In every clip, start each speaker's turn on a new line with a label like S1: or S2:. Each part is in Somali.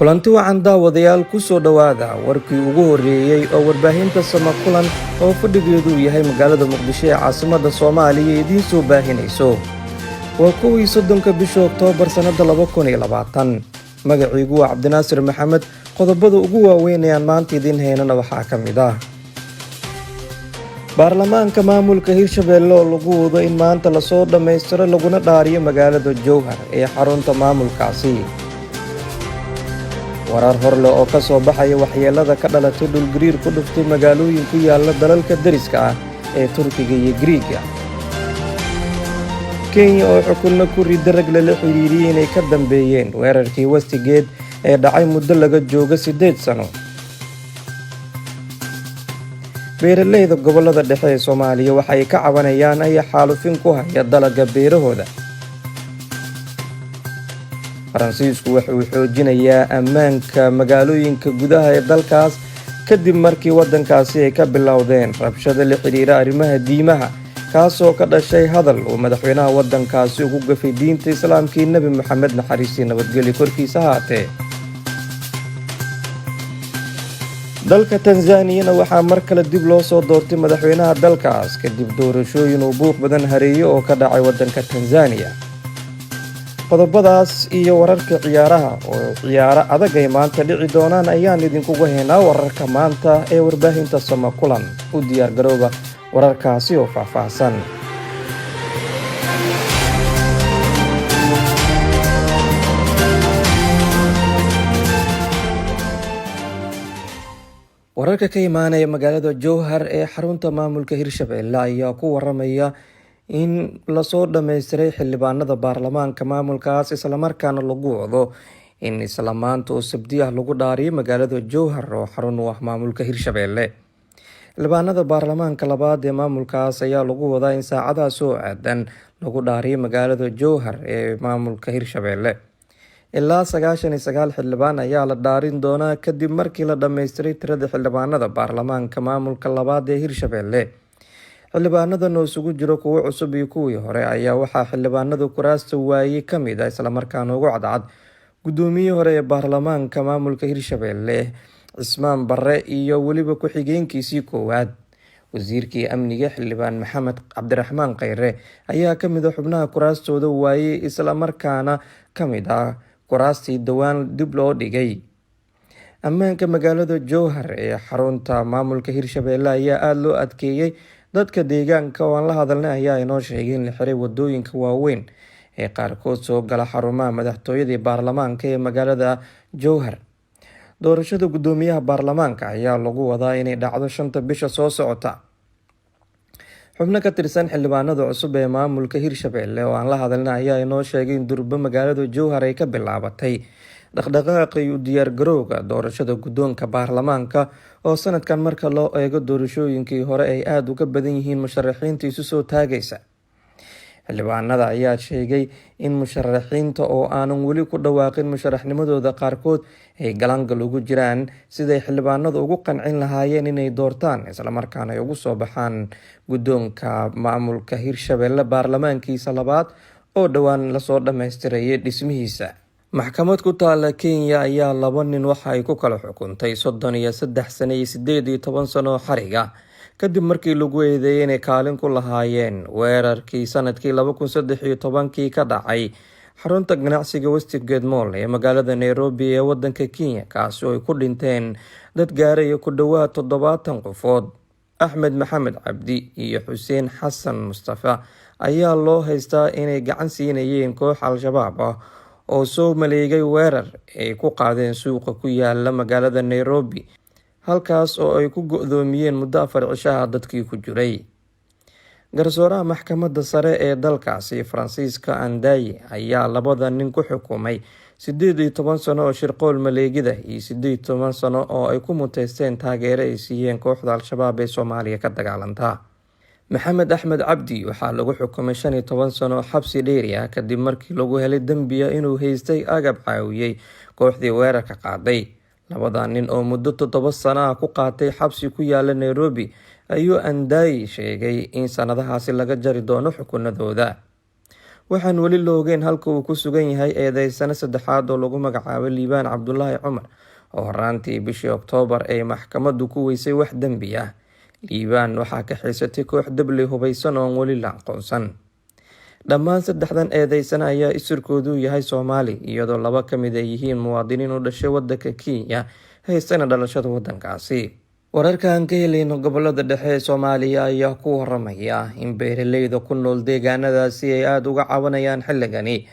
S1: Kulanti wacan, daawadayaal. Ku soo dhowaada warkii ugu horreeyey oo warbaahinta Samakulan oo fadhigeedu uu yahay magaalada Muqdisho ee caasimadda Soomaaliya idiin soo baahinayso. Waa 31-ka bisha Oktoobar sannadda 2020. Magaciigu waa Cabdinaasir Maxamed. Qodobada ugu waaweyn ee aan maanta idiin haynana waxaa ka mid ah: baarlamaanka maamulka Hirshabeelle oo lagu wado in maanta lasoo dhammaystiro laguna dhaariyo magaalada Jowhar ee xarunta maamulkaasi; warar horleh oo ka soo baxaya waxyeelada ka dhalatay dhulgariir ku dhuftay magaalooyin ku yaala dalalka deriska ah ee Turkiga iyo Griiga; Kenya oo xukunno ku rida rag lala xiriiriyey inay ka dambeeyeen weerarkii Westgate ee dhacay muddo laga joogo 8 sano; beeraleyda gobollada dhexe ee Soomaaliya waxay ka cabanayaan aya xaalufin ku haya dalagga beerahooda; Faransiisku waxa uu xoojinayaa ammaanka magaalooyinka gudaha ee dalkaas kadib markii waddankaasi ay ka bilowdeen rabshado la xiriira arrimaha diimaha, kaasoo ka dhashay hadal uu madaxweynaha waddankaasi ugu gafay diinta Islaamkii Nebi Moxamed, naxariistii nabadgelyo korkiisa haatee. Dalka Tanzaniyana waxaa mar kale dib loo soo doortay madaxweynaha dalkaas kadib doorashooyin uu buuq badan hareeyey oo ka dhacay waddanka Tanzaniya. Qodobadaas iyo wararka ciyaaraha oo ciyaaro adag ay maanta dhici doonaan ayaan idinkugu haynaa wararka maanta ee warbaahinta Samakulan. U diyaar garooba wararkaasi oo faahfaahsan. Wararka ka imaanaya magaalada Jowhar ee xarunta maamulka Hirshabeelle ayaa ku waramaya in lasoo dhammaystiray xildhibaanada baarlamaanka maamulkaas, islamarkaana lagu wado in isla maanta oo Sabdi ah lagu dhaariyo magaalada Jowhar oo xarun u ah maamulka Hirshabeelle. Xildhibaanada baarlamaanka labaad ee maamulkaas ayaa lagu wadaa in saacadaha soo aadan lagu dhaariyo magaalada Jowhar ee maamulka Hirshabeelle. Ilaa 99 xildhibaan ayaa la dhaarin doonaa kadib markii la dhammaystiray tirada xildhibaanada baarlamaanka maamulka labaad ee Hirshabeelle. Xildhibaanadan oo isugu jiro kuwo cusub iyo kuwii hore ayaa waxaa xildhibaanada kuraasta waayey ka mid ah, islamarkaana ugu cadcad, guddoomiyihii hore ee baarlamaanka maamulka Hirshabeelle, Cismaan Barre, iyo weliba ku-xigeenkiisii koowaad. Wasiirkii amniga, Xildhibaan Maxamed Cabdiraxmaan Kheyre, ayaa ka mid ah xubnaha kuraastooda waayey, islamarkaana ka mid ah kuraastii dhowaan dib loo dhigay. Ammaanka magaalada Jowhar ee xarunta maamulka Hirshabeelle ayaa aada loo adkeeyey. Dadka deegaanka oo aan la hadalnay ayaa inoo sheegay in la xiray wadooyinka waaweyn ee qaarkood soo gala xarumaha madaxtooyada iyo baarlamaanka ee magaalada Jowhar. Doorashada guddoomiyaha baarlamaanka ayaa lagu wadaa inay dhacdo 5-ta bisha soo socota. Xubno ka tirsan xildhibaanada cusub ee maamulka Hirshabeelle oo aan la hadalnay ayaa inoo sheegay in durbo magaalada Jowhar ay ka bilaabatay dhaqdhaqaaqa iyo diyaargarowga doorashada guddoonka baarlamaanka, oo sanadkan marka loo eego doorashooyinkii hore ay aada uga badan yihiin musharaxiinta isu soo taagaysa. Xildhibaanada ayaa sheegay in musharaxiinta oo aanan weli ku dhawaaqin musharaxnimadooda qaarkood ay galaangal ugu jiraan siday xildhibaanadu ugu qancin lahaayeen inay doortaan, islamarkaana ay ugu soo baxaan guddoonka maamulka Hirshabeelle baarlamaankiisa labaad oo dhowaan lasoo dhammaystirayay dhismihiisa. Maxkamad ku taala Kenya ayaa laba nin waxa ay ku kala xukuntay 33 sano iyo 18 sano oo xarig ah, kadib markii lagu eedeeyay inay kaalin ku lahaayeen weerarkii sanadkii 2013-kii ka dhacay xarunta ganacsiga Westgate Mall ee magaalada Nairobi ee wadanka Kenya, kaasi oo ay ku dhinteen dad gaaraya ku dhowaad 70 qofood. Axmed Maxamed Cabdi iyo Xuseen Xasan Mustafa ayaa loo haystaa inay gacan siinayeen koox Al-Shabaab ah oo soo maleegay weerar ay ku qaadeen suuqa ku yaala magaalada Nairobi, halkaas oo ay ku go-doomiyeen muddo 4 cishaha dadkii ku jiray. Garsooraha maxkamadda sare ee dalkaasi, Faransiiska Andaye, ayaa labada nin ku xukumay 18 sano oo shirqool maleegida iyo 18 sano oo ay ku muteysteen taageero ay siiyeen kooxda Al-Shabaab ee Soomaaliya ka dagaalanta. Maxamed Axmed Cabdi waxaa lagu xukumay 15 sano oo xabsi dheeri ah, kadib markii lagu helay dembiya inuu haystay agab caawiyey kooxdii weerarka qaaday. Labada nin oo muddo 7 sano ah ku qaatay xabsi ku yaala Nairobi ayuu Andayi sheegay in sanadahaasi laga jari doono xukunadooda. Waxaan weli la ogeyn halka uu ku sugan yahay eedeysane saddexaad oo lagu magacaabo Liibaan Cabdulaahi Cumar, oo horaantii bishii Oktoobar ay maxkamaddu ku weysay wax dembi ah. Liibaan waxaa ka xiisatay koox dabley hubaysan oo aan weli la aqoonsan. Dhammaan saddexdan eedeysane ayaa isirkoodu yahay Soomaali, iyadoo laba ka mid ay yihiin muwaadiniin u dhashay wadanka Kenya, haystana dhalashada wadankaasi. Wararka aan ka helayno gobolada dhexe ee Soomaaliya ayaa ku waramaya in beeraleyda ku nool deegaanadaasi ay aada uga cabanayaan xilligani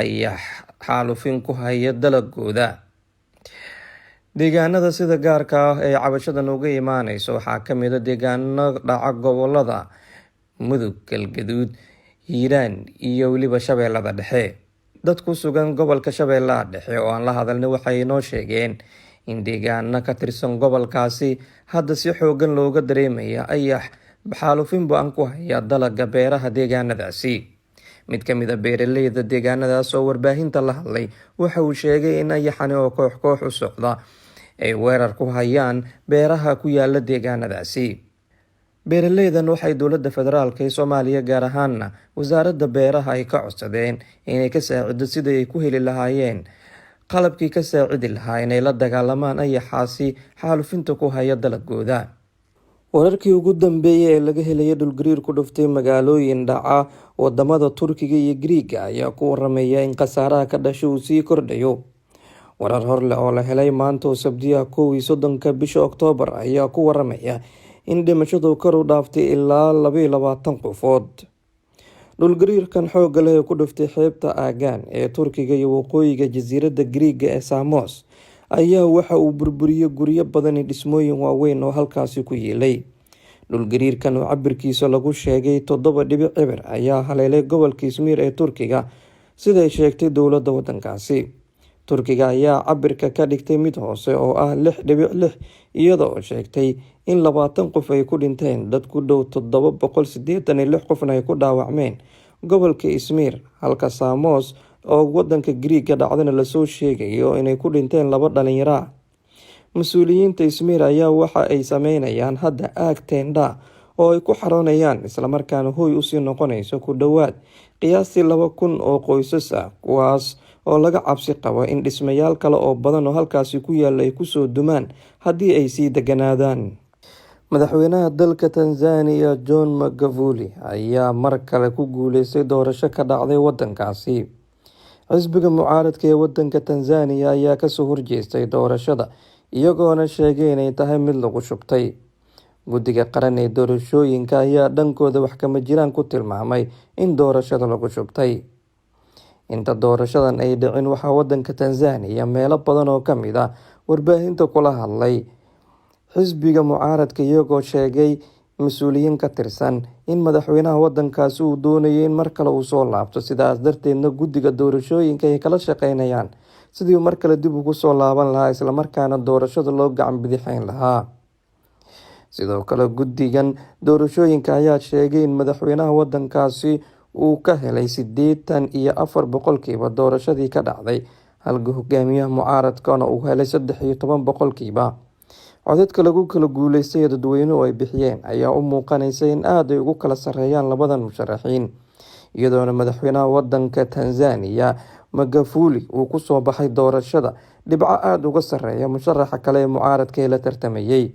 S1: ayaa xaalufin ku haya dalagooda. Deegaanada sida gaarka ah ee cabashadan uga imaaneyso waxaa ka mid ah deegaano dhaca gobolada Mudug, Galgaduud, Hiiraan iyo weliba Shabeellada Dhexe. Dad ku sugan gobolka Shabeellaha Dhexe oo aan la hadalnay waxay inoo sheegeen in deegaano ka tirsan gobolkaasi hadda si xoogan looga dareemaya ayax xaalufin ba-an ku haya dalagga beeraha deegaanadaasi. Mid ka mid ah beeraleyda deegaanadaas oo warbaahinta la hadlay waxa uu sheegay in ayaxani oo koox koox u socda ay weerar ku hayaan beeraha ku yaala deegaanadaasi. Beeraleydan waxay dowladda federaalk ee Soomaaliya, gaar ahaana wasaaradda beeraha, ay ka codsadeen inay ka saacido sidii ay ku heli lahaayeen qalabkii ka saacidi lahaa inay la dagaalamaan ayaxaasi xaalufinta ku haya dalagooda. Wararkii ugu dambeeyay ee laga helaya dhulgariir ku dhuftay magaalooyin dhaca wadamada Turkiga iyo Giriiga ayaa ku waramaya in khasaaraha ka dhashay uu sii kordhayo. Warar horleh oo la helay maanta oo Sabtiyaha 31-ka bisha Oktoobar ayaa ku waramaya in dhimashadu kor u dhaaftay ilaa 22 qofood. Dhulgariirkan xoogga leh ee ku dhuftay xeebta Aagan ee Turkiga iyo waqooyiga jasiiradda Giriiga ee Samos ayaa waxa uu burburiyey guryo badan iyo dhismooyin waaweyn oo halkaasi ku yiilay. Dhulgariirkan oo cabirkiisa lagu sheegay 7.0 ayaa haleelay gobolka Izmir ee Turkiga, siday sheegtay dowladda wadankaasi. Turkiga ayaa cabirka ka dhigtay mid hoose oo ah 6.6, iyada oo sheegtay in 20 qof ay ku dhinteen, dad ku dhow 786 qofna ay ku dhaawacmeen gobolka Izmir, halka Samos oo wadanka Giriiga dhacdana lasoo sheegayo inay ku dhinteen laba dhalinyaro ah. Mas-uuliyiinta Izmir ayaa waxa ay sameynayaan hadda aag teendha oo ay ku xaroonayaan, islamarkaana hooy usii noqonayso ku dhowaad qiyaastii 2000 oo qoysas ah, kuwaas oo laga cabsi qabo in dhismayaal kale oo badan oo halkaasi ku yaala ay kusoo dumaan haddii ay sii deganaadaan. Madaxweynaha dalka Tanzania John Magufuli ayaa mar kale ku guuleystay doorasho ka dhacday wadankaasi. Xisbiga mucaaradka ee wadanka Tanzania ayaa kasoo horjeestay doorashada, iyagoona sheegay inay tahay mid lagu shubtay. Guddiga qaran ee doorashooyinka ayaa dhankooda wax kama jiraan ku tilmaamay in doorashada lagu shubtay. Inta doorashadan ay dhicin, waxaa wadanka Tanzania meelo badan oo ka mid ah warbaahinta kula hadlay xisbiga mucaaradka, iyagoo sheegay mas-uuliyiin ka tirsan in madaxweynaha wadankaasi uu doonayo in mar kale uu soo laabto, sidaas darteedna guddiga doorashooyinka ay kala shaqeynayaan sidii uu mar kale dib ugu soo laaban lahaa, islamarkaana doorashada loo gacan bidixeyn lahaa. Sidoo kale guddigan doorashooyinka ayaa sheegay in madaxweynaha wadankaasi uu ka helay 84% doorashadii ka dhacday, halka hogaamiyaha mucaaradkana uu helay 13%. Codadka lagu kala guuleystay ee dadweynuhu ay bixiyeen ayaa u muuqanaysa in aad ay ugu kala sareeyaan labadan musharaxiin, iyadoona madaxweynaha wadanka Tanzania Magufuli uu kusoo baxay doorashada dhibco aada uga sareeya musharaxa kale ee mucaaradka ee la tartamayay.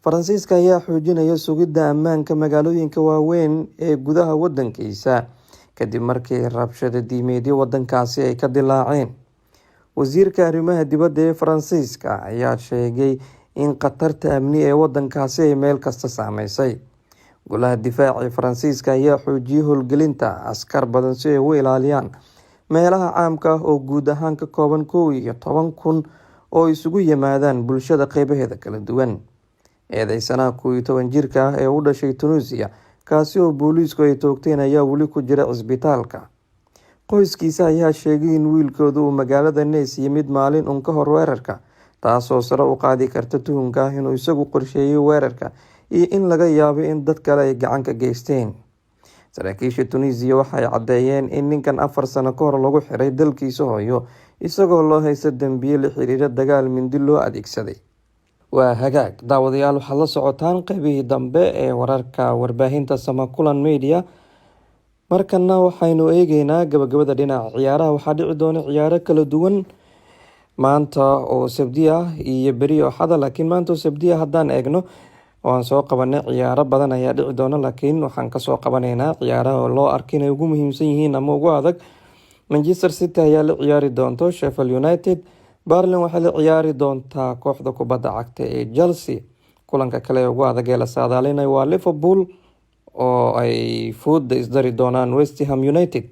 S1: Faransiiska ayaa xoojinaya sugidda ammaanka magaalooyinka waaweyn ee gudaha wadankiisa kadib markii rabshado diimeedyo wadankaasi ay ka dilaaceen. Wasiirka arrimaha dibadda ee Faransiiska ayaa sheegay in khatarta amni ee wadankaasi ay meel kasta saameysay. Golaha difaaca ee Faransiiska ayaa xoojiyay howlgelinta askar badan si ay u ilaaliyaan meelaha caamka ah oo guud ahaan ka kooban 11,000 oo isugu yimaadaan bulshada qeybaheeda kala duwan. Eedeysanaha 11 jirka ah ee u dhashay Tunisia, kaasi oo booliisku ay toogteen, ayaa weli ku jira cisbitaalka. Qoyskiisa ayaa sheegay in wiilkooda uu magaalada Nice yimid maalin un ka hor weerarka, taasoo sare u qaadi karta tuhunka ah inuu isagu qorsheeyay weerarka iyo in laga yaabo in dad kale ay gacan ka geysteen. Saraakiisha Tunisia waxay caddeeyeen in ninkan 4 sano ka hor lagu xiray dalkiisa hooyo, isagoo loo haysta dambiye la xiriira dagaal mindi loo adeegsaday. Waa hagaag, daawadayaal, waxaad la socotaan qeybihii dambe ee wararka warbaahinta Samakulan Media. Markana waxaynu eegeynaa gabagabada dhinaca ciyaaraha. Waxaa dhici doona ciyaaro kala duwan maanta oo Sabdi ah iyo beri oo Axada, laakiin maanta oo Sabdi ah haddaan eegno oo aan soo qabanay, ciyaaro badan ayaa dhici doona, laakiin waxaan kasoo qabanaynaa ciyaaraha oo loo arka inay ugu muhiimsan yihiin ama ugu adag. Manchester City ayaa la ciyaari doonto Sheffield United. Burnley waxay la ciyaari doontaa kooxda kubadda cagta ee Chelsea. Kulanka kale ee ugu adag ee la saadaalinayo waa Liverpool oo ay fooda isdari doonaan West Ham United.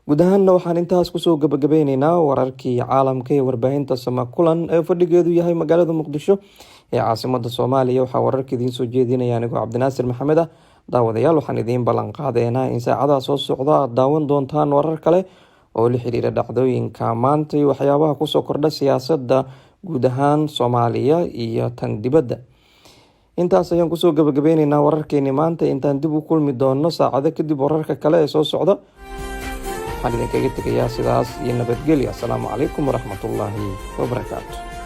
S1: Guud ahaanna waxaan intaas kusoo gabagabeyneynaa wararkii caalamka ee warbaahinta Samakulan ee fadhigeedu yahay magaalada Muqdisho ee caasimada Soomaaliya. Waxaa wararka idiin soo jeedinaya anigoo Cabdinaasir Maxamed ah. Daawadayaal, waxaan idiin ballan qaadeynaa in saacadaha soo socda aad daawan doontaan warar kale oo la xiriira dhacdooyinka maanta iyo waxyaabaha kusoo kordha siyaasadda guud ahaan Soomaaliya iyo tan dibadda. Intaas ayaan kusoo gabagabeyneynaa wararkeeni maanta. Intaan dib u kulmi doono saacado kadib wararka kale ee soo socda, waxaan idinkaga tegayaa sidaas iyo nabadgelyo. Asalaamu calaykum waraxmatullaahi wabarakaatu.